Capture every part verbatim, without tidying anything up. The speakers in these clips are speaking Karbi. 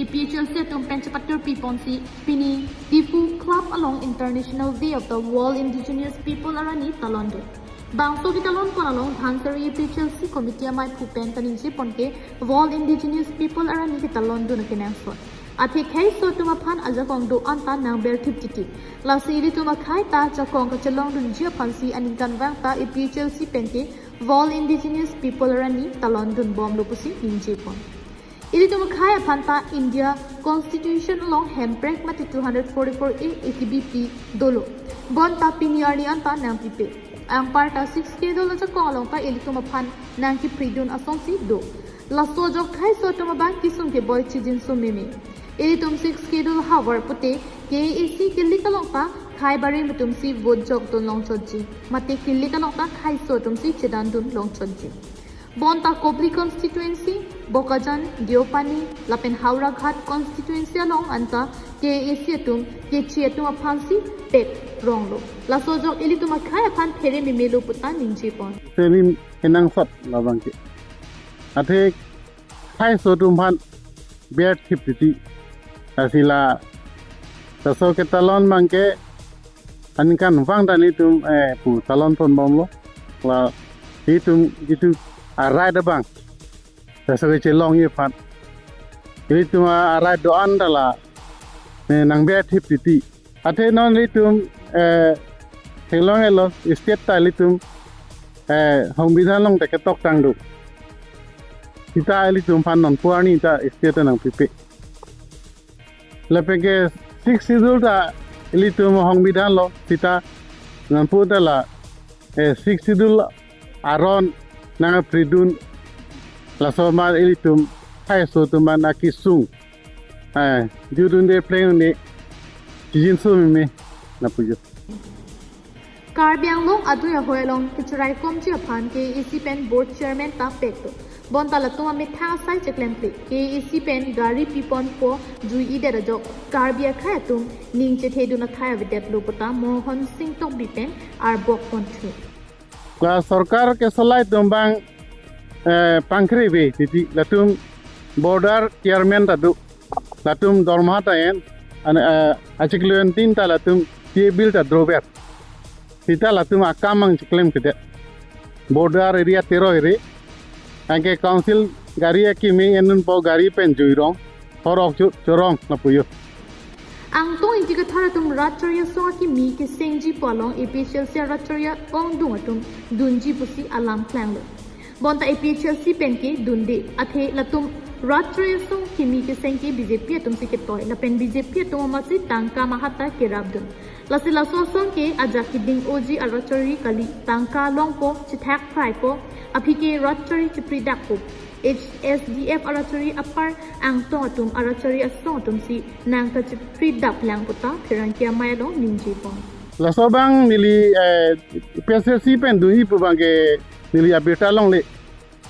APHLC atum pen chepatur piponsi pini Diphu Club along International Day of the World Indigenous People arni talon dun. Bangso ketalon pon along Dhansiri APHLC committee amei phu pen kaningje pon ke World Indigenous People arni ketalon dun akenangsot. Athe khaiso atum aphan ajakong do-an ta nangber thip titi. Lasi ilitum akhai ta jakong kachelong dunji aphansi aningkanvang ta APHLC pen ke World Indigenous People arni talon dun bomlo pusi ningje pon. Ilitum akhai aphan ta India Constitution along hemprek mate two hundred forty-four A A K B P dolo. Bonta pini arni an ta nangpipe. Anparta Sixth Schedule ajakong along ta ilitum aphan nangkipridun asonsi do. Laso ajok khaiso atum abang kesung keboi chijinso meme. Ilitum Sixth Schedule havar pute KAAC kelik along ta khaibarim atumsi vote jokdun longchotji. Mate kelik along ta khaiso atumsi chedandun longchotji. Bonta Kopili constituency, Bokajan, Deopani, lapen Howraghat constituency along anta KAAC atum kechi atum aphansi pek ronglo. Laso ajok ilitum akhai aphan phere memelo puta ningje pon. Senin kenangsot labang ke. Athe khaiso atum aphan ber thip titi. Asila laso ketalon abang ke aningkanvang ta ilitum eh pu talon pon bomlo. La itum itum a-right abang. Laso kechelongji aphan. Ilitum a-right do-an ta la ne nangber thip titi. Athe non ilitum eh theklong-etlo state ta ilitum eh Songbidhan along ta ketok tangduk. Sita ilitum aphan nonpu arni ta state ta nangpipe. Lapen ke Sixth Schedule ta ilitum Songbidhan lo sita nonpu ta la eh Sixth Schedule aron nangpridun laso ma ilitum khaiso atum aphan akesung. Eh, judunde plengde chijinso meme lapu jo. Karbi Anglong adui ahoi along kecharaikomji aphan KAAC pen board chairman ta pekto. Bonta latum amethang asai cheklemkle. KAAC pen gari piponpo jui-idet ajok Karbi akhai atum ning chethedun athai avedetlo puta Mohon Sing Tokbi pen arbok ponthu. La sorkar kesolai atum abang eh pangkri ave titi latum border chairman ta do. Latum dorma ta en an eh achiklo entin ta latum pay bill ta drover. Sita latum akam abang cheklemkledet. Border area tero area. Anke council gari akimi enunpo gari pen juirong. Horok chu chorong lapu jo. Angtong Ingti Kathar atum rat chari asong akimi kesengji pu along APHLC rat chari ongdung atum dunji pusi alam klanglo. Bonta APHLC pen ke dunde athe latum rat chari asong kimi keseng ke BJP atumsi ketoi lapen BJP atum amatsi tangka mahat ta kerapdun. Lasi laso asong ke ajak keding oji arat chari kali, tangka longpo, chethak praipo, aphi ke rat chari chipridakpo. HSDF arat chari apar Angtong atum arat chari asong atumsi nangkachipridap lang puta pherangke amei along ningje pon. Laso abang neli eh APHLC pen dunji pu abang ke neli abirta longle.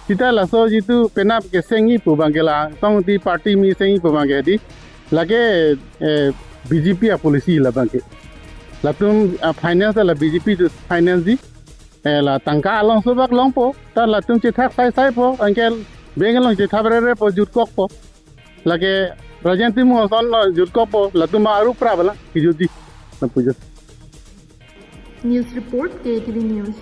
Sita laso jitu penap kesengji pu abang ke la tong ti party mi sengji pu abang ke di lake eh BJP apolicy labang ke. Latum ah, finance la BJP tu finance di. Eh la tangka along sobak longpo. Ta latum chethak saisaipo. Anke bank along chethap rerepo jutkokpo. Lake Rajen Timung ason lo jutkokpo. Latum aru pra bala kijutji. Lapu jo. News report, KATV News.